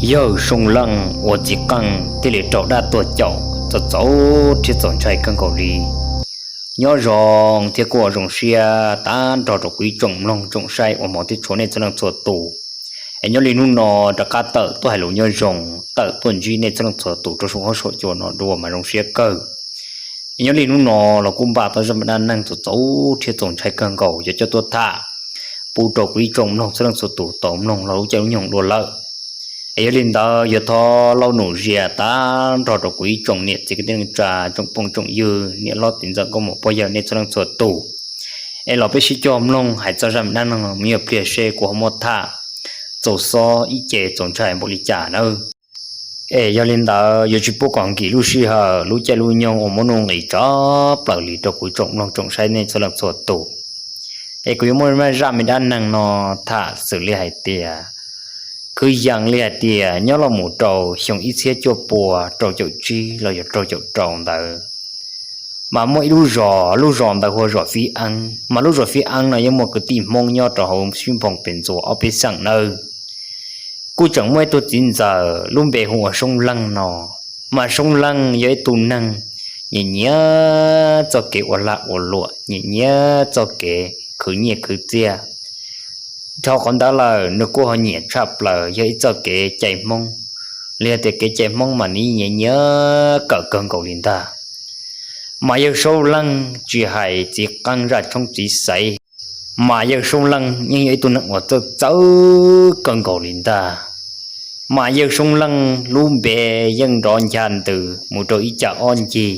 Yawg Soo Leej ua txiv qeej thiaj li raug dab tuag caum txaus txaus rhiab txaus ntshai kawg nkaus li. Nyob zoo thiab kuj ua zoo siab tag nrho rau kuv ib tsoom mloog tsoom saib uas hmov thiab tshua nej txhua leej txhua tus. Es nyob li hnub no rov qab tawm tuaj hais lus nyob zoo, tawm tuaj ntsib nej txhua leej txhua tus rau saum huab saum cua no dua mas zoo siab kawg. Es nyob li hnub no los kuj npaj tau zaj me dab neeg txaus txaus rhiab txaus ntshai kawg nkaus yuav coj tuaj tham pub rau kuv ib tsoom mloog txhua leej txhua tus tau mloog los lub caij lub nyoog dua lawm. Es yog li ntawd yuav thov laus num zias tag nrho rau kuv ib tsoom niam txiv kwv tij neej tsa tsoom phooj tsoom ywg niam hlob txiv ntxawm nkauj muam pog yawg nej txhua leej txhua tus. Es los peb sib cog mloog hais txog zaj me dab neeg no mus ib pliag seb kuv ho muab tham txaus xob ib ce txaus ntshai npaum li cas nawb. Es yog li ntawd yuav tsis pub kom nkim lub sij hawm lub caij lub nyoog uas muab nuj nqis tshaj plaws li rau kuv tsoom mloog tsoom saib nej txhua leej txhua tus. Es kuv yuav muab zaj me dab neeg no tham xws li hais tias, kwv yees li hais tias nyob los mus rau xyoo ib txhiab cuaj pua rau caum tsib los yog rau caum rau ntawd, mas muaj ib lub zos, lub zos ntawd hu ua zos Fib Eeb, mas lub zos Fib Eeb no yeej muaj kwv tij Hmoob nyob rau hauv sib nphoo pes ntxuas ob peb xeem nawb. Kuj tseem muaj ib tug txiv ntxawm lub npe hu ua Soob Leej no, mas Soob Leej yog ib tug neeg nyiam nyiam txoj kev ua lag ua luam, nyiam nyiam txoj kev khwv nyiaj khwv txiaj. Dhau qhov ntawd lawm nws kuj ho nyiam tshaj plaws yog ib txoj kev cai Hmoob, los yog tias kev cai Hmoob mas nws nyiam nyiam kawm kawg nkaus li ntag. Mas yawg Soob Leej tsis hais txiv qeej zaj tshoob txiv xaiv, mas yawg Soob Leej yeej yog ib tug neeg uas txawj txawj kawg nkaus li ntag. Mas yawg Soob Leej lub npe yeej nrov ncha ntws mus rau ib cag ob ncig.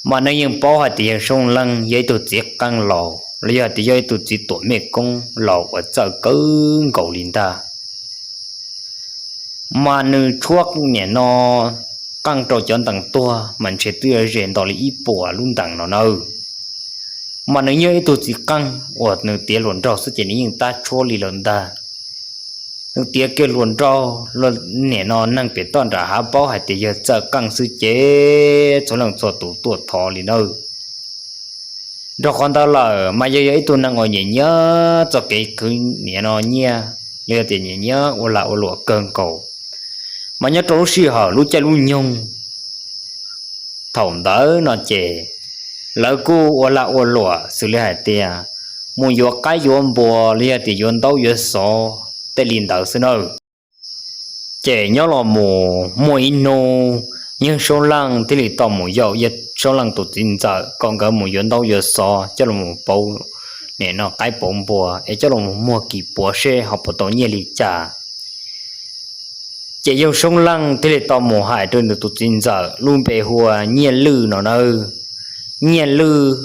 Mas neeg yeej paub hais tias yawg Soob Leej yog ib tug txiv qeej laus los yog hais tias yog ib tug txiv tuam mej koob laus uas txawj kawg nkaus li ntag. Mas nws tshuab niam no qeej rau cov ntees tuag mas ntshe twb yuav ze nto li ib puas lub ntees no nawb. Mas nws yog ib tug txiv qeej uas nws tiav hluas nraug xwb ces nws yeej tab tshuab li lawm ntag. Nws tiav kiag hluas nraug, niam no neeg pem toj nram hav paub hais tias yawg txawj qeej xwb ces txhua leej txhua tus tuaj thov li nawb. Rau qhov ntawd lawm mas yawg yog ib tug neeg uas nyiam nyiam txoj kev khwv niam no nyiaj, los yog tias nyiam nyiam ua lag ua luam kawg nkaus. Mas nyob rau lub sij hawm lub caij lub nyoog thaum ntawd no ces lawv kuj ua lag ua luam xws li hais tias mus yuav qaib yuav npua los yog tias yuav ntaub yuav xov tej li ntawd xwb nawb. Ces nyob los mus muaj ib hnub yawg Soob Leej thiaj li tau mus yaum yawg Soob Leej tus txiv ntxawm kom nkawd mus yuav ntaub yuav xov coj los pauv niam no qaib pauv npua es coj los muag kis puav seb ho puas tau nyiaj li cas. Ces yawg Soob Leej thiaj li tau mus hais rau nws tus txiv ntxawm lub npe hu ua Nyiaj Lwj no nawb. Nyiaj Lwj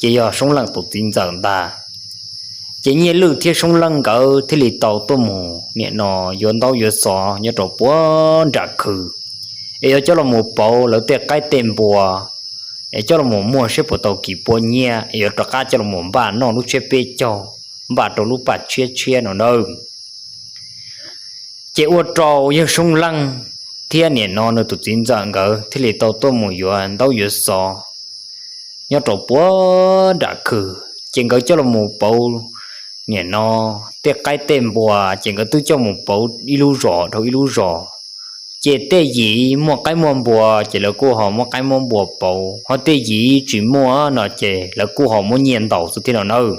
ces yog Soob Leej tus txiv ntxawm ntag. Ces Nyiaj Lwj thiab Soob Leej nkawd thiaj li tau tuaj mus niam no yuav ntaub yuav xov nyob rau puag nram khw, es yuav coj los mus pauv lawv tej qaib tej npua, es coj los mus muag seb puas tau kis puav nyiaj es yuav rov qab coj los mus npaj noj lub tsiab peb caug, npaj rau lub paj tshiab tshiab no nawb. Ces ua rau yawg Soob Leej thiab niam no nws tus txiv ntxawm nkawd thiaj li tau tuaj mus yuav ntaub yuav xov nyob rau puag nram khw. Ces nkawd coj los mus pauv niam no tej qaib tej npua, ces nkawd twb coj mus pauv ib lub zos dhau ib lub zos. Ces tej yim muaj qaib muaj npua ces lawv kuj ho muab qaib muab npua pauv, ho tej yim tsis muaj no ces lawv kuj ho muab nyiaj ntaus xwb thiab no nawb.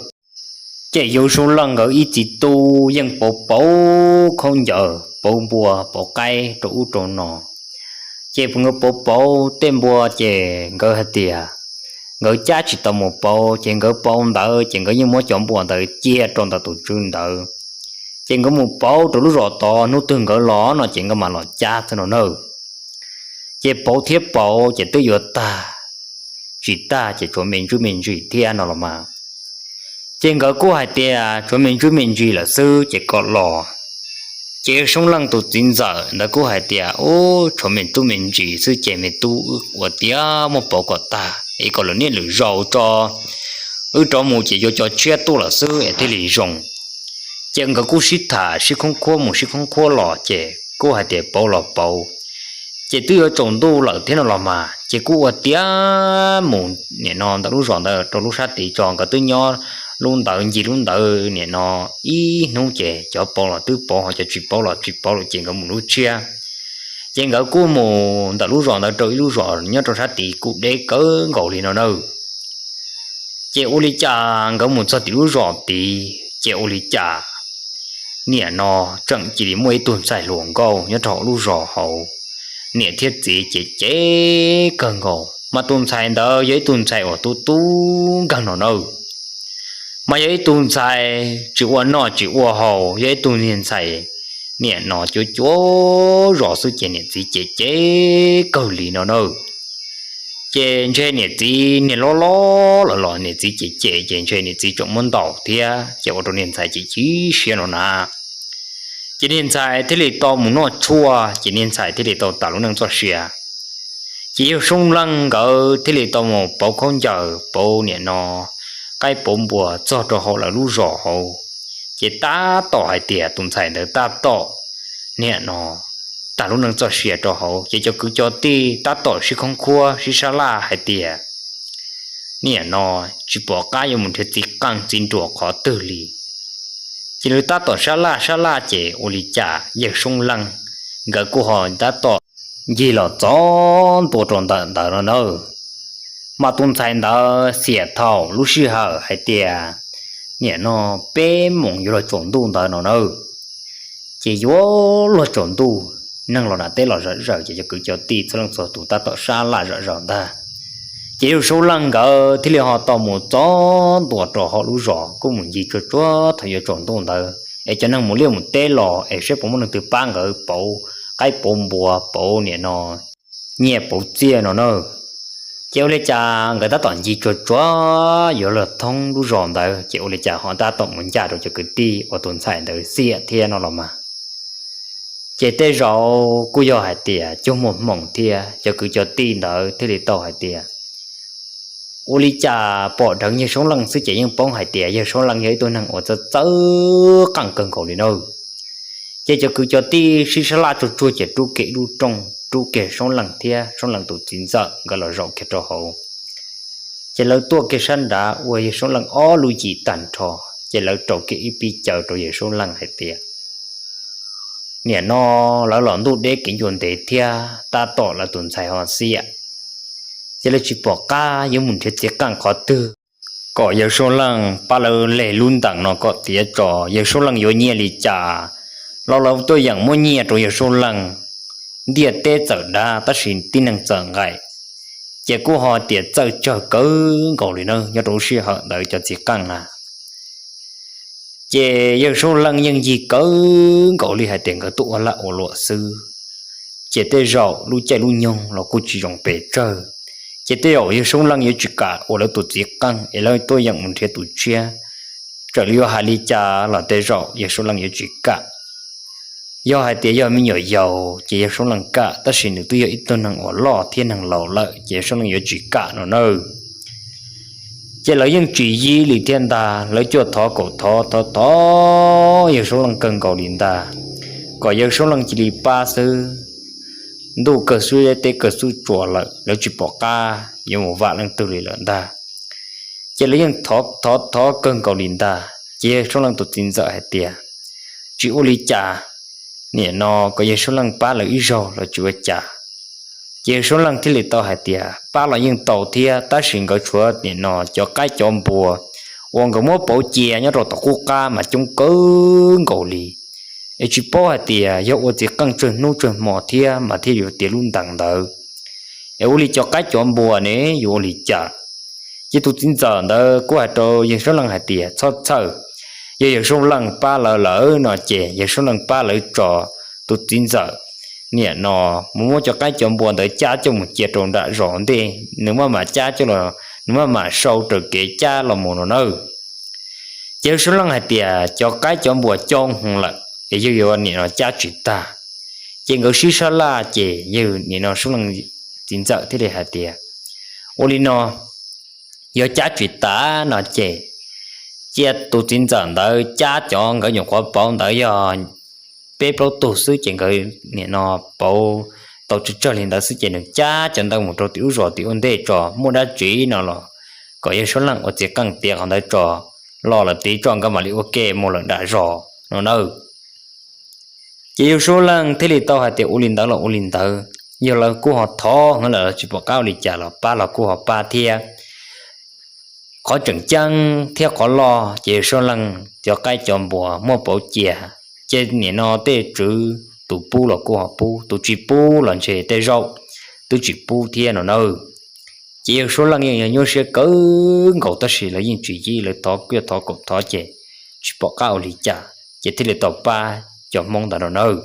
Ces yawg Soob Leej nkawd ib txiv tub yeej pauv pauv khaub ncaws pauv npua pauv qaib rau ub rau no. Ces nkawd pauv pauv tej npua ces nkawd hais tias nkawd cab tsis tau mus pauv, ces nkawd pauv ntawd ces nkawd yeej muab cov npua ntawd cia rau ntawm tus tswv ntawd. Ces nkawd mus pauv rau lub zos tod, hnub twg nkawd los no ces nkawd mam los cab xwb no nawb. Ces pauv thiab pauv ces twb yuav tag, tsis tag ces tshuav me ntsuj me ntsis thiab no los mas. Ces nkawd kuj hais tias tshuav me ntsuj me ntsis lawm xwb ces kom los. Ces Soob Leej tus txiv ntxawm ntawd kuj hais tias, Ub, tshuav me ntsuj me ntsis xwb ces me tub, wb ua tiav muab pauv kom tag es kom lwm niaj lwm zaus tso, wb rov mus ces yuav cov tshiab tuaj lawm xwb es thiaj li zoo. Ces nkawd kuj sib tham sib khoob khuab mus sib khoob khuab los ces kuj hais tias pauv los pauv, ces twb yuav tsaus ntuj lawm thiab no los mas ces kuj ua tiav mus niam no ntawm lub zos ntawd rau lub sab tid tso, nkawd twb nyob lub ntawd ncig lub ntawd nim no ib hnub ces cov paub los twb paub ho cov tsis paub los tsis paub lawm ces nkawd mus lub tshiab. Ces nkawd kuj mus ntawm lub zos ntawd rau ib lub zos nyob rau sab tid kuj deb kawg nkaus li no na. Ces ua li cas nkawd mus txog tim lub zos tid ces ua li cas nim no tseem cia li muaj ib tug ntxhais hluas nkauj nyob rau hauv lub zos hauv. Niam thiab txiv ces cem kawg nkaus mas tus ntxhais ntawd yog ib tug ntxhais uas tub tub nkeeg no na. Mas yog ib tug ntxhais tsis ua noj tsis ua haus, yog ib tug niag ntxhais nim no cuav cuav zos xwb ces niam txiv cem cem kawg li no na. Ces ntshe niam txiv niag lob lob lawm los niam txiv cem cem ces ntshe niam txiv tseem muab ntaus thiab ces ua rau niag ntxhais chim chim siab no na. Ces niag ntxhais thiaj li tau mus noj tshuaj ces niag ntxhais thiaj li tau tas lub neej txoj sia. Ces yawg Soob Leej nkawd thiaj li tau mus pauv khaub ncaws pauv nim no qaib pauv npua txog rau hauv lawv lub zos hauv. Ces tab tom hais tias tus ntxhais ntawd tab tom nim no tas lub neej txoj sia rau hauv ces cov kwv cov tij tab tom sib khoob khuab sib sab laj hais tias nim no tsis pom qab yuav mus nrhiav txiv qeej txiv nruas qhov twg li. Ces lawv tab tom sab laj sab laj ces ua li cas yawg Soob Leej nkawd kuj ho tab tom ncig los txog ntua rau ntawm ntawd no na. Mas tus ntxhais ntawd xiam thaum lub sij hawm hais tias nim no peb moos yuav luag tsaus ntuj ntawd no na. Ces yuav luag tsaus ntuj, neeg los nram teb los zom zaws ces cov kwv cov tij txhua leej txhua tus tab tom sab laj zom zaws ntag. Ces yawg Soob Leej nkawd thiaj li ho tau mus txog ntua rau hauv lub zos kuj mus ncig tsuag tsuag thaum yuav tsaus ntuj ntawd es cov neeg mus liaj mus teb los es saib puas muaj neeg twg pab nkawd pauv qaib pauv npua pauv nim no nyiaj pauv txiaj no na. Ces ua li cas nkawd tab tom ncig tsuag tsuag yuav luag thoob lub zos ntawd ces ua li cas ho tab tom mus ncaj rau cov kwv tij uas tus ntxhais ntawd xiam thiab no los mas. Ces tej zaum kuj yog hais tias cuag muaj hmoo thiab cov kwv cov tij ntawd thiaj li tau hais tias ua li cas pom dheev yawg Soob Leej xwb ces yeej paub hais tias yawg Soob Leej yog ib tug neeg uas txawj txawj qeej kawg nkaus li na. Ces cov kwv cov tij sib sab laj tsuag tsuag ces rub kiag ib lub rooj rub kiag Soob Leej thiab Soob Leej tus txiv ntxawm nkawd los zaum kiag rau hauv. Ces lawv tuaj kiag sab nrad ua yawg Soob Leej ob lub yim tag nrho, ces lawv rau kiag ib pib caw rau yawg Soob Leej hais tias nim no lawv los ntuj deb kev ncua ntev thiab tab tom lawv tus ntxhais ho xiam, ces lawv tsis pom qab yuav mus nrhiav txiv qeej qhov twg kom yawg Soob Leej pab lawv leg lub ntees no kom tiav tso yawg Soob Leej yuav nyiaj li cas los lawv tuaj yeem muab nyiaj rau yawg Soob Leej. Ntiaj teb txawm dav tab sis tib neeg txawm nqaim, ces kuj ho tias txawj tsawg kawg nkaus li na nyob rau lub sij hawm ntawd cov txiv qeej na. Ces yawg Soob Leej yeej yig kawg nkaus li hais tias nkawd tuaj ua lag ua luam xwb, ces tej zaum lub caij lub nyoog los kuj tsis zoo pes tsawg. Ces tej zaum yawg Soob Leej yuav tsis kam ua lawv tus txiv qeej es lawv tuaj yeem mus nrhiav tus tshiab, txawm li yuav hais li cas los tej zaum yawg Soob Leej yuav tsis kam. Yog hais tias yog me nyuam yaus ces yawg Soob Leej kam, tab sis nws twb yog ib tug neeg uas loj thiab neeg laus lawm ces yawg Soob Leej yuav tsis kam no na. Ces lawv yeej tsis yig li thiab ntag, lawv cuaj thov kaum thov thov thov yawg Soob Leej kawg nkaus li ntag, kom yawg Soob Leej cia li pab xwb. Ntuj kawg xub teb kawg xub tsuas lawm lawv tsis pom qab yuav mus vam leej twg li lawm ntag. Ces lawv yeej thov thov thov kawg nkaus li ntag, ces yawg Soob Leej tus txiv ntxawm hais tias tsis ua li cas, nim no kom yawg Soob Leej pab lawv ib zaug los tsis ua cas. Ces yawg Soob Leej thiaj li tau hais tias pab los yeej tau thiab, tab sis nkawd tshuav nim no cov qaib cov npua uas nkawd muab pauv cia nyob rau tom qub qab mas coob kawg nkaus li, es tsis paub hais tias yog ua txiv qeej tsawg hnub tsawg hmo thiab mas thiaj yuav tiav lub ntees ntawd, es ua li cov qaib cov npua ne yuav ua li cas. Ces tus txiv ntxawm ntawd kuj hais rau yawg Soob Leej hais tias txhob txhawj, yog yawg Soob Leej pab lawv lawm no ces yawg Soob Leej pab lawv tso, tus txiv ntxawm nim no mus muab cov qaib cov npua ntawd cab coj mus cia rau nram zos ntej, nws maj mam cab coj los, nws maj mam sau raws kev cab los mus no nawb. Ces yawg Soob Leej hais tias cov qaib cov npua coob heev lawm es yawg yuav nim no cab tsis tag. Ces nkawd sib sab laj ces yawg nim no Soob Leej txiv ntxawm thiaj li hais tias ua li no, yog cab tsis tag no ces cia tus txiv ntxawm ntawd cab cov nkawd nyuam qhuav pauv ntawd yog peb plaub tug xwb ces nkawd nim no pauv tau tsawg tsawg li ntawd xwb ces nws cab cov ntawd mus rau tim lub zos tim ua ntej tso, muaj dab tsi no los kom yawg Soob Leej ua txiv qeej tiav qhov ntawd tso. los lawm tid tso nkawd mam li ua ke mus lawm nram zos no nawb. Ces yawg Suab Leej thiaj li tau hais tias ua li ntawd los ua li ntawd, yog lawv kuj ho thov heev lawm los tsis pom qab ua li cas los pab los kuj ho pab thiab. Qhov tseem ceeb thiab qhov loj ces yawg Suab Leej cov qaib cov npua muaj pauv cia, ces nim no tej tswv tus pub los kuj ho pub, tus tsis pub los ntshe tej zaum twb tsis pub thiab no nawb. Ces yawg Suab Leej yeej yog nyuaj siab kawg nkaus tab sis lawv yeej tsis yij, lawv thov kuj thov kaum thov ces tsis pom qab ua li cas ces thiaj li tau pab cov Hmoob ntawd no nawb.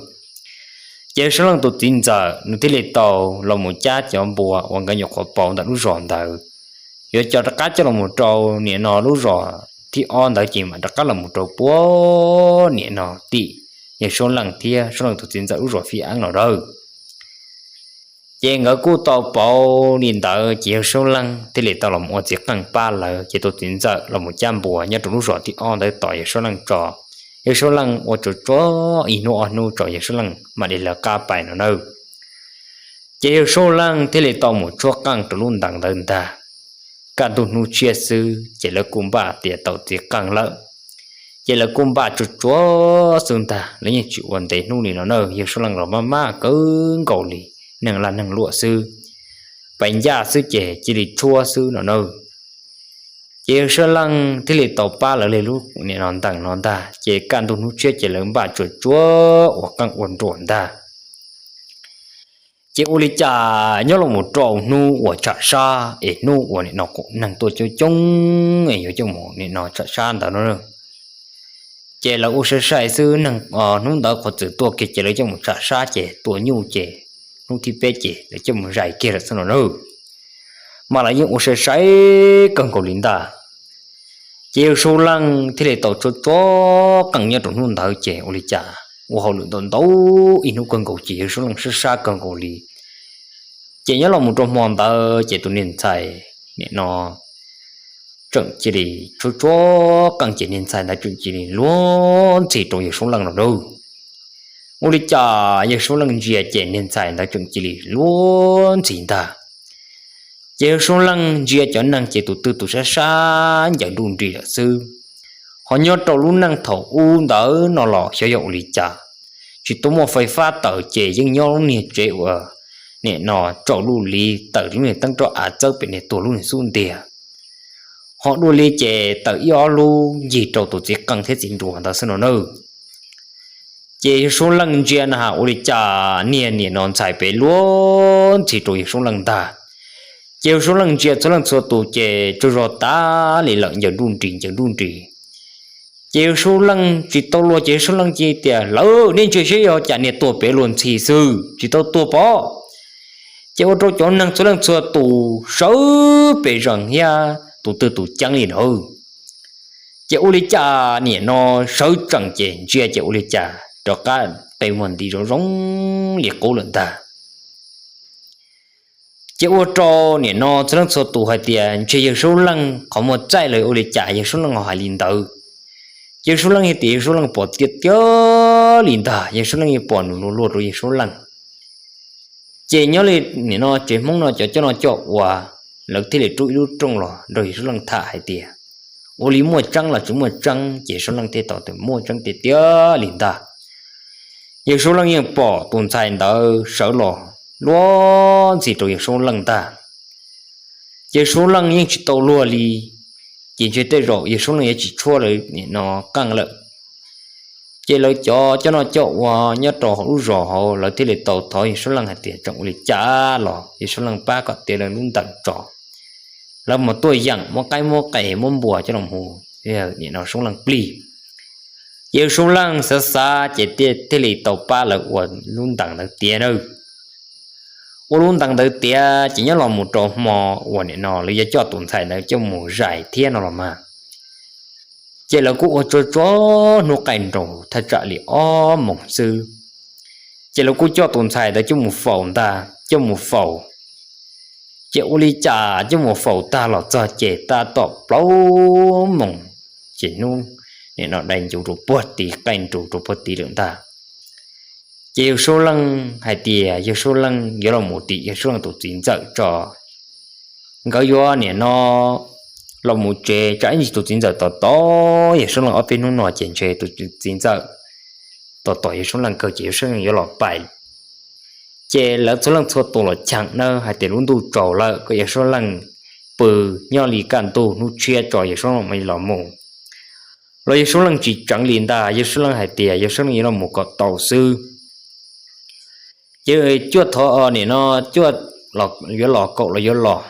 Ces yawg Suab Leej tus txiv ntxawm nws thiaj li tau los mus cab cov npua uas nkawd nyuam qhuav pauv ntawm lub zos ntawd, yuav coj rov qab coj los mus rau nim no lub zos thib ob ntawd ces mam rov qab los mus rau puag nim no tim yawg Suab Leej thiab Suab Leej tus txiv ntxawm lub zos Fij Eeb no nawb. Ces nkawd kuj tau pauv li ntawd ces yawg Suab Leej thiaj li tau los ua txiv qeej pab lawv, ces tus txiv ntxawm los mus cab npua nyob rau lub zos thib ob ntawd tos yawg Suab Leej tso. Yawg Suab Leej ua tsuag tsuag ib hnub ob hnub tso yawg Suab Leej mam li lawv qab pais no nawb. Ces yawg Suab Leej thiaj li tau mus tshuab qeej rau lub ntees ntawd ntag. Kaj ntug hnub tshiab xwb ces lawv kuj npaj tias tau txiv qeej lawm. Ces lawv kuj npaj tsuag tsuag xwb ntag, lawv yeej tsis ua ntev hnub li no nawb, yawg Suab Leej los maj maj kawg nkaus li, neeg laj neeg luam xwb, pais ncaj xwb ces cia li tshuab xwb no nawb. Ces yawg Suab Leej thiaj li tau pab lawv li lub nim no ntees no ntag, ces kaj ntug hnub tshiab ces lawv npaj tsuag tsuag ua qeej ua nruas ntag. Ces ua li cas nyob los mus rau hnub uas tsham sab es hnub uas nim no neeg tuaj coob coob es yuav coj mus nim no tsham sab ntawd no, ces lawv ua sai sai xwb, hnub ntawd qhov txwm tuaj kiag ces lawv coj mus tsham sab ces tua nyuj ces hnub thib peb ces lawv coj mus zais kiag lawm xwb no nawb. Mas lawv yeej ua sai sai kawg nkaus li ntag. Ces yawg Suab Leej thiaj li tau tshuab tshuab qeej nyob rau hnub ntawd ces ua li cas ua hauj lwm ntau ntau ib hnub kawg nkaus ces yawg Suab Leej sab sab kawg nkaus li. Ces nyob los mus rau hmo ntawd ces tus niag ntxhais nim no tseem cia li tshuab tshuab qeej ces niag ntxhais ntawd tseem cia li luag ntxhi rau yawg Suab Leej no nawb. Ua li cas yawg Suab Leej ntsia ces niag ntxhais ntawd tseem cia li luag ntxhi ntag. Ces yawg Suab Leej ntsia cov neeg ces tus twg tus sab sab ncaws nruj nris lawm xwb. Ho nyob rau lub neej thaum ub ntawd no los xyov yog ua li cas, tsis tau muaj fais fab tawm ces yeej nyob lub niag tsev uas nim no tsaus luj li, tawm lub niag teeb roj av txawb pem niag tuag lub niag xub ntiag. Ho dua li ces tawm ib ob lub ncig rau tus txiv qeej thiab txiv nruas ntawd xwb no nawb. Ces yawg Suab Leej ntsia na has ua li cas niag nim no ntxhais pem luag ntxhi rau yawg Suab Leej ntag. Ces yawg Suab Leej ntsia txhua leej txhua tus ces tsaug zog tas li lawm, ncaws nruj nris ncaws nruj nris. Ces yawg Suab Leej tsis tau luag ces yawg Suab Leej cia tias lawv nej ntsia seb yog cas niag tuag pem luag ntxhi xwb tsis tau tuag pob. Ces ua rau cov neeg txhua leej txhua tus sawv pem zees thiab tus twg tus ceeb li nawb. Ces ua li cas nim no sawv tsees ces ntsia ces ua li cas rov qab qe muag nti zoo zoo li qub lawm ntag. Ces ua rau nim no txhua leej txhua tus hais tias ntshe yawg Suab Leej qhov muag txaij los ua li cas yawg Suab Leej ho hais li ntawd. Yawg Suab Leej hais tias yawg Suab Leej pom tiag tiag li ntag, yawg Suab Leej yeej pom nws luag luag rau yawg Suab Leej. Ces nyob li nim no tsev Hmoob no cov coj noj coj ua, lawv thiaj li rub ib lub rooj los nrog yawg Suab Leej tham hais tias ua li muaj tseeb los tsis muaj tseeb, ces Suab Leej thiaj tau tias muaj tseeb tiag tiag li ntag. Yawg Suab Leej yeej pom tus ntxhais ntawd sawv los luag ntxhi rau yawg Suab Leej ntag. Ces Suab Leej yeej tsis tau luag li, ces ntshe tej zaum yawg Suab Leej yuav tsis tshuab lawv nim no qeej lawm. Ces lawv cov coj noj coj ua nyob rau hauv lub zos hauv lawv thiaj li tau thov yawg Suab Leej hais tias tseem ua li cas los yawg Suab Leej pab kom tiav lawv lub ntees tso, lawv mus tuaj yeem muab qaib muab qe muab npua coj los mus nim no Suab Leej plig. Ces yawg Suab Leej xav xav ces thiaj li tau pab lawv ua lub ntees ntawd tiav nawb. Ua lub ntees ntawd tiav ces nyob los mus rau hmo uas nim no lawv yuav coj tus ntxhais ntawd coj mus zais thiab no los mas, ces lawv kuj ua tsuag tsuag hnub qaij nraus thaj tsam li ob moos xwb, ces lawv kuj coj tus ntxhais ntawd coj mus faus ntag, coj mus faus. Ces ua li cas coj mus faus tag los txog ces tab tom plaub moos, ces hnub nim no dai ncuv rau puag tid, qaij nraus rau puag tid lawm ntag. Ces yawg Suab Leej hais tias yawg Suab Leej yuav los mus tim yawg Suab Leej tus txiv ntxawm tso, nkawd yuav nim no los mus tsev, tsam ib ntsis tus txiv ntxawm tos tos Yawg Suab Leej ob peb hnub no ces ntshe tus txiv ntxawm tos tos Yawg Suab Leej kawg ces Yawg Suab Leej yuav los pais. Ces lawv txhua leej txhua tus los cheem na hais tias lub ntuj tsaus lawm kom Yawg Suab Leej pw, nyob li kaj ntug hnub tshiab tso Yawg Suab Leej mam li los mus. Los Yawg Suab Leej tsis tseev li ntag, Yawg Suab Leej hais tias Yawg Suab Leej yuav los mus kom tau xwb. Ces cuaj thov nim no cuaj yuav los kaum los yuav los.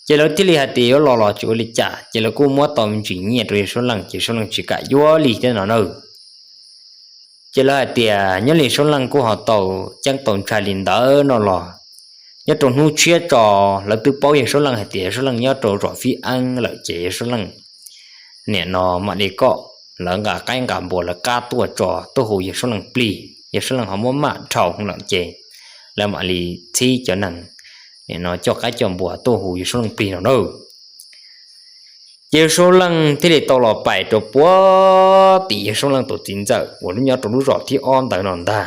Ces lawv thiaj li hais tias yuav los los tsis ua li cas, ces lawv kuj muab tau me ntsis nyiaj rau Yawg Suab Leej, ces Suab Leej tsis kam yuav li thiab no na. Ces lawv hais tias nyob li Suab Leej kuj ho tau ceeb tau ntshai li ntawd no los, nyob rau hnub tshiab tso lawv twb paub Yawg Suab Leej hais tias Yawg Suab Leej nyob rau zos Fib Eeb lawm ces Yawg Suab Leej nim no mam li kom lawv nqa qaib nqa npua lawv qab tuaj tso tuaj hu Yawg Suab Leej plig, Yawg Suab Leej ho muab maj dhau lawm ces lawv mam li txhib cov neeg nim no coj qaib coj npua tuaj hu Yawg Suab Leej plig no na. Ces Yawg Suab Leej thiaj li tau los pais rau puag tim Yawg Suab Leej tus txiv ntxawm uas lub nyob rau lub zos thib ob ntawd no ntag.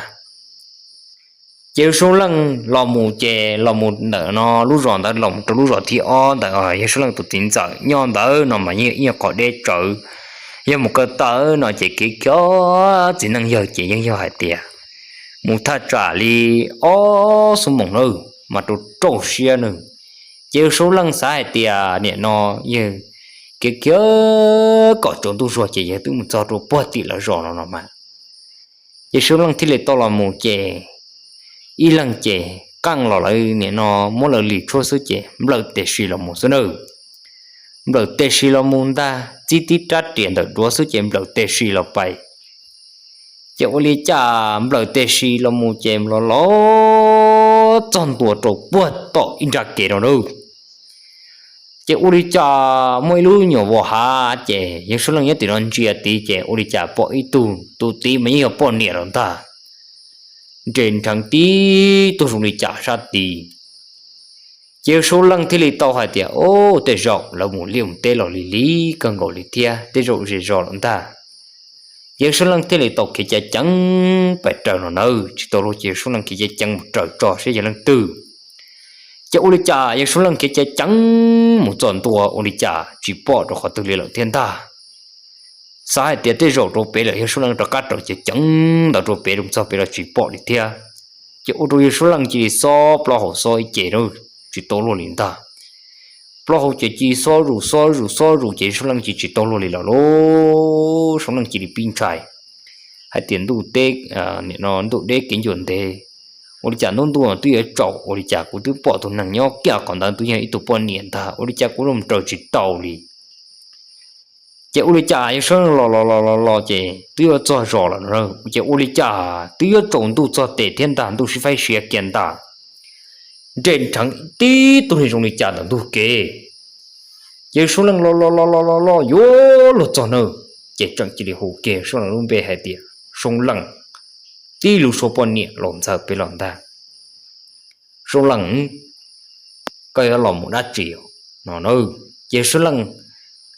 Ces Yawg Suab Leej los mus ces los mus ntawm no lub zos ntawd los mus rau lub zos thib ob ntawd Yawg Suab Leej tus txiv ntxawm nyob ntawd no mas yeej ib qho deb tsawv. Yog mus ko taw no ces kev khiav txiv neej yawg ces yeej yog hais tias mus thaj tsam li ob xuab moos na mas rau rau siab na. Ces Yawg Suab Leej xav hais tias nim no yawg kev khiav kom tsaus ntuj zuag ces yawg twb mus txog rau puag tim lawv zos no no mas. Ces Suab Leej thiaj li tau los mus ces ib leeg ces qeej los lawv nim no muab lawv lis tshuab xwb ces nplawm tes si los mus xwb na. Nplawm tes si los mus ntag, txib tib rab riam ntawm duav xwb ces nplawm tes si los pais. Ces ua li cas nplawm tes si los mus ces los los txog ntua rau puag tom ib nrab kev no na. Ces ua li cas muaj ib lub nyuam vos hav ces Yawg Suab Leej nyob tim no ntsia tid ces ua li cas pom ib tug tus tid mas yeej yog poj niam los ntag, nres nrheev tib tug zoo li cas sab tid. Ces Yawg Suab Leej thiaj li tau hais tias, Au, tej zaum lawv mus liaj mus teb los lig lig kawg nkaus li thiab, tej zaum zej zos los ntag. Ces Yawg Suab Leej thiaj li tau khiav ceev ceev pais raws no nawb, tsis tau luag ces Yawg Suab Leej khiav ceev ceev mus raws tso seb yog leej twg. Ces ua li cas Yawg Suab Leej khiav ceev ceev mus txog ntua ua li cas tsis pom rau qhov twg li lawm thiab ntag. Xav hais tias tej zaum rau pem lawm, Yawg Suab Leej rov qab raws ceev ceev ntawd rau pem, rau txog pem los tsis pom li thiab. Ces ua rau Yawg Suab Leej cia li xob plaub hau xob ib ce, tsis tau luag li ntag. Plaub hau ces cia li xob zus xob zus xob zus ces Yawg Suab Leej cia li tsis tau luag li lawm lauj. Suab Leej cia li pib ntshai hais tias ntuj teb, ntuj deb kev ncua ntev, ua li cas ntub ntuj twb yuav tsaus, ua li cas kuv twb pom tus neeg nyob kiag qhov ntawd twb yog ib tug poj niam ntag, ua li cas kuv los raws tsis tau li. Ces ua li cas Yawg Suab Leej los los los los los ces twb yuav txog zos lawm, ces ua li cas twb yuav tsaus ntuj txog tes thiab ntag, ntuj sib faib siav kiag ntag. Nres nrheev tib tug neeg zoo li cas ntawm ntug kev. Ces Suab Leej los los los los los los yuav luag txog na, ces tseem cia li hu kiag Suab Leej lub npe hais tias, Suab Leej, tib lub suab poj niam los ntxawm peb los ntag. Suab Leej, koj yuav los mus dab tsi no? Ces Suab Leej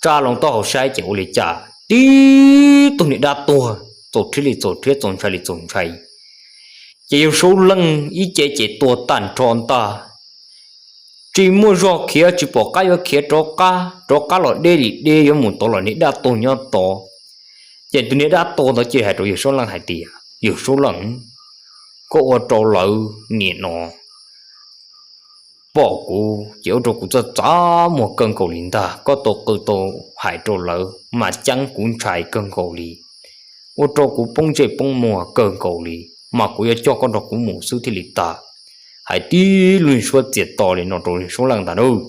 tsa loo taub hau saib ces ua li cas tib tug niag dab tuag txaus rhiab li txaus rhiab, txaus ntshai li txaus ntshai. Ces yawg Suab Leej ib ce ces tuag tag nrho ntag, tsis muaj zog khiav, tsis pom qab yuav khiav rov qab, rov qab los deb li deb, yuav mus tod los niag dab tuag nyob tod. Ces tus niag dab tuag ntawd cia li hais rau yawg Suab Leej hais tias, Yawg Suab Leej, koj ua rau lawv niam no pom kuv ces ua rau kuv txaj txav muag kawg nkaus li ntag. Koj tau qw tau hais rau lawv mas ceeb kuv ntshai kawg nkaus li, ua rau kuv poob ntsej poob muag kawg nkaus li, mas kuv yuav coj koj nrog kuv mus xwb thiaj li tag. Hais tib lub suab txias to li no rau yawg Suab Leej ntag nawb.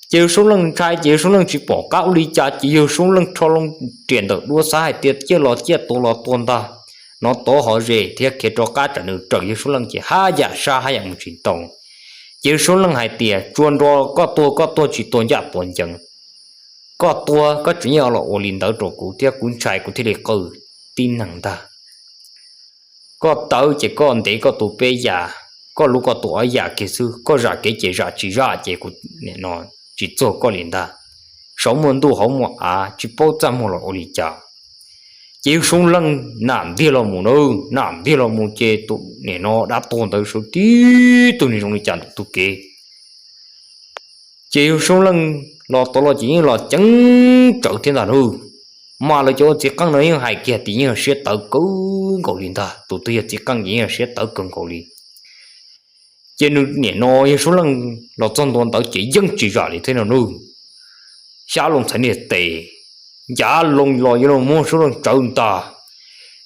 Ces yawg Suab Leej ntshai ces yawg Suab Leej tsis pom qab ua li cas ces yawg Suab Leej rho loo riam ntawm duav xav hais tias ciaj los ciaj, tuag los tuag ntag, hnov tod hov ze thiab khiav rov qab tsam nws raws yawg Suab Leej ces haj yam sab haj yam mus tsis tau. Ces yawg Suab Leej hais tias, Tsuas nrog koj tuag, koj tuag tsis tuag ncaj puav ncees. Koj tuag koj tseem yuav los ua li ntawd rau kuv thiab, kuv ntshai kuv thiaj li qw tib neeg ntag. Koj tawv ces koj ntev koj tus peb yam, koj luv koj tus ob yam kiag xwb, koj zam kev ces zam, tsis zam ces kuv tsis txuag koj li ntag. Saum muaj ntuj hauv muaj av, tsis paub txaj muag los ua li cas. Ces yawg Suab Leej nam ntiag los mus na, nam ntiag los mus ces tus niam no dab tuag ntawd sawv tib tug niag zoo li cas ntawm tus kev. Ces yawg Suab Leej los tod los ces yeej los ceev tsawv thiab ntag lauj. Mas lawv cov ua txiv qeej no yeej hais kiag tias yeej yog siab tawv kawg nkaus li ntag, tus twg yog txiv qeej ces yeej yog siab tawv kawg nkaus li. Ces nws niam no yawg Suab Leej los txog ntua ntawd ces yeej tsis zam li thiab no nawb. Xyab loo txhais niag tes, ncav loo los yuav los muab Suab Leej tsawv ntag.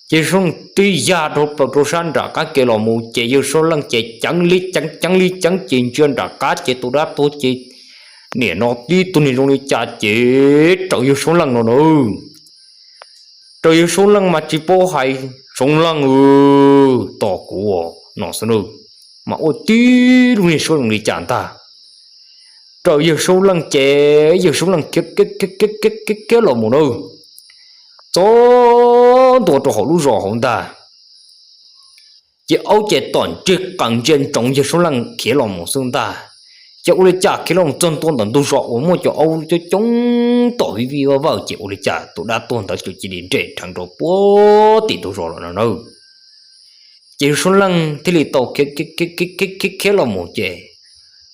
Ces Suab Leej tib yag rau plaws rau sab nram qab ke los mus ces yawg Suab Leej ces ceev li ceev, ceev li ceev ces ntsia nram qab ces tus dab tuag ces niam no tib tug niag zoo li cas ces raws yawg Suab Leej no na. Raws yawg Suab Leej mas tsis paub hais, Suab Leej, tos kuv no xwb nawb. Mas ua tib lub niag suab zoo li cas ntag. Raws yawg Suab Leej ces yawg Suab Leej khiav khiav khiav khiav khiav khiav los mus na, txog ntua rau hauv lub zos hauv ntag. Ces aub ces tom nrig qees ntsia ntsoov yawg Suab Leej khiav los mus xwb ntag. Ces ua li cas khiav los mus txog ntua ntawm ntug zos uas muaj cov aub coob coob tom vij vij vaj vawj ces ua li cas tus dab tuag ntawd txawm cia li nres rheev rau puag tim ntug zos lawm no na. Ces yawg Suab Leej thiaj li tau khiav khiav khiav khiav khiav los mus ces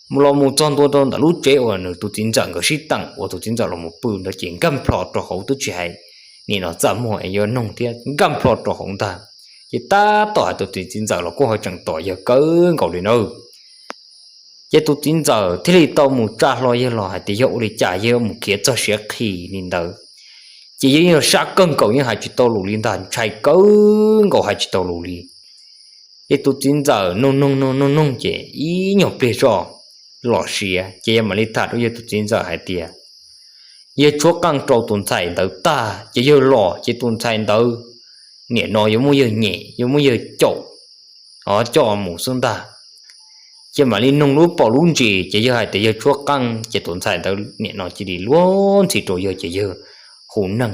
mus los mus txog ntua rau ntawm lub tsev uas nws tus txiv ntxawm nkawd sib teem uas tus txiv ntxawm los mus pw ntawd ces nkag nplho rau hauv twb tsis hais nim no txaj muag es yuav noog thiab nkag nplho rau hauv ntag. Ces tab tom hais tus txiv txiv ntxawm los kuj ho tseem tom yawg kawg nkaus li na. Ces tus txiv ntxawm thiaj li tau mus tsa hlo yawg los hais tias yog ua li cas yawg mus khiav txog siav qhi li ntawd, ces yawg yeej yog sab kawg nkaus yeej hais tsis tau lus li ntag, ntshai kawg nkaus hais tsis tau lus li. Ces tus txiv ntxawm nug nug nug nug nug ces ib nyuag pliag zoj los siav ces yawg mam li tham rau yawg tus txiv ntxawm hais tias yawg tshuab qeej rau tus ntxhais ntawd tag ces yawg los ces tus ntxhais ntawd nim no yuav muab yawg nyem yuav muab yawg caum, o, coj mus xwb ntag. Ces mam li noog lub paus lub ntsis ces yawg hais tias yawg tshuab qeej ces tus ntxhais ntawd nim no cia li luag ntxhi rau yawg ces yawg hu neeg.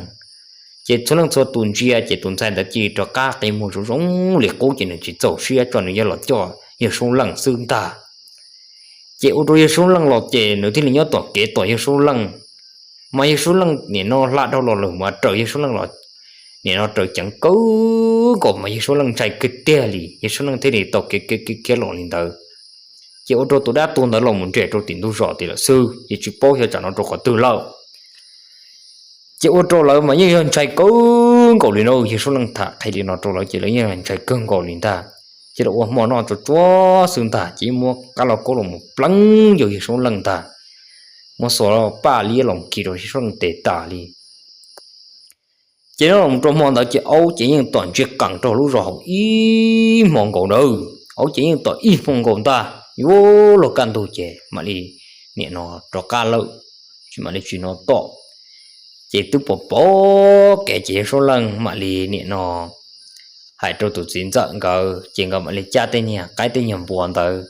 Ces txhua leej txhua tus ntsia ces tus ntxhais ntawd cia li rov qab qi muag zoo zoo li qub ces nws tsis txaus siab tso nws yawg los coj yawg Suab Leej xwb ntag. Ces ua rau yawg Suab Leej los ces nws thiaj li nyob tom kev tos yawg Suab Leej. Mas yawg Suab Leej nim no hla dhau los lawm mas raws yawg Suab Leej los nim no raws ceev kawg nkaus mas yawg Suab Leej ntshai kawg tiag li, yawg Suab Leej thiaj li tau khiav khiav khiav khiav los li ntawd. Ces ua rau tus dab tuag ntawd los mus nres rau tim ntug zos tiag lawm xwb ces tsis paub xyov tsam no rau qhov twg lawm. Ces ua rau lawv mas yeej yog ntshai kawg nkaus li no, yawg Suab Leej tham qhia li no rau lawv ces lawv yeej ntshai kawg nkaus li ntag. Ces lawv ua hmo noj tsuag tsuag xwb ntag ces yeej muab qab lauj kaub los mus pleev yawg Suab Leej ntag, muab xuas paj liab los khi rau yawg Suab Leej tes tas li. Ces noj los rau hmo ntawd ces aub ces yeej tom ntsia qees rau lub zos hauv ib hmo nkaus ntawd, aub ces yeej tom ib hmo nkaus ntag, yuav luag kaj ntug ces mam li nim no rov qab lawm, tsis mam li tsis hnov tom. Ces twb pom pom kev ces yawg Suab Leej mam li nim no hais rau tus txiv ntxawm nkawd ces nkawd mam li cab tej niag qaib tej niag npua ntawd,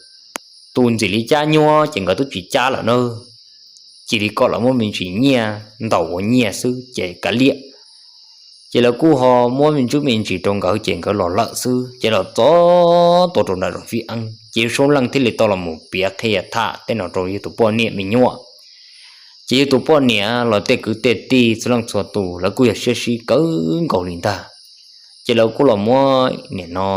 tus ntxim li cab nyuaj ces nkawd twb tsis cab lawm na, cia li kom lawv muab me ntsis nyiaj ntaus ua nyiaj xwb ces kav liam. Ces lawv kuj ho muab me ntsis me ntsis rau nkawd ces nkawd los lawm xwb ces los txog tua rau nram zos Fib Eeb ces yawg Suab Leej thiaj li tau los mus piav qhia tham tej no rau yawg tus poj niam me nyuam. Ces yawg tus poj niam los tej kwv tej tij txhua leej txhua tus lawv kuj yog siab sib kawg nkaus li ntag. Ces lawv kuj los muab nim no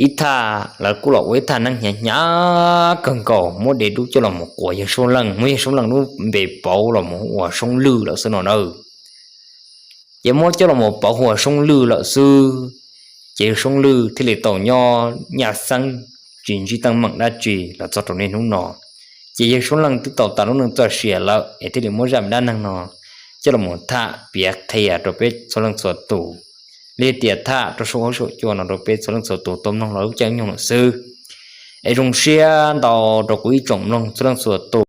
ib thaj, lawv kuj los ua ib thaj neeb hnyav hnyav kawg nkaus muab de dub coj los mus quas yawg Suab Leej, muab yawg Suab Leej lub npe pauv los mus hu ua Soob Lwj lawm xwb no na. Ces muab coj los mus pauv hu ua Soob Lwj lawm xwb, ces yawg Soob Lwj thiaj li tau nyob nyaj xeeb tsis ntsib teeb meem dab tsi los txog rau niaj hnub no. Ces yawg Suab Leej twb tau tas lub neej txoj sia lawm es thiaj li muab zaj me dab neeg no coj los mus tham piav qhia rau peb txhua leej txhua tus, li tias tham rau saum huab saum cua no rau peb txhua leej txhua tus tau mloog los lub caij nyoog lawm xwb. Es zoo siab ntau rau kuv ib tsoom mloog txhua leej txhua tus.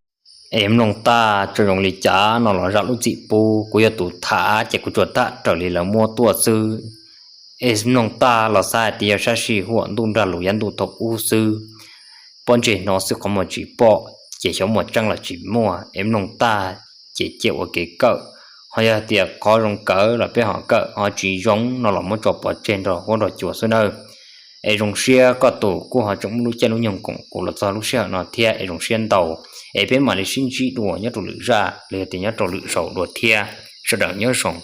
Es mloog tag tso zoo li cas no los zam lub txim pub, kuv yog tus tham ces kuv tsuas tham raws li lawv muab tuaj xwb. Es mloog tag los xav hais tias yog sab sij huam ntuj nrag lus yav ntuj thaum ub xwb, pob ntseg hnov xwb qhov muag tsis pom ces xyov muaj tseeb los tsis muaj. Es mloog tag ces cia ua kev kawm, ho yog tias qhov zoo kawm los peb ho kawm, ho tsis zoo no los muab tso pov tseg nrog huab nrog cua xwb nawb. Es zoo siab koj tus kuj ho tseem muaj lub caij lub nyoog koom kuv los txog lub sij hawm no thiab es zoo siab ntau. Es peb mam li sib ntsib dua nyob rau lwm zaj los yog tias nyob rau lwm zaus dua thiab. Sawv daws nyob zoo.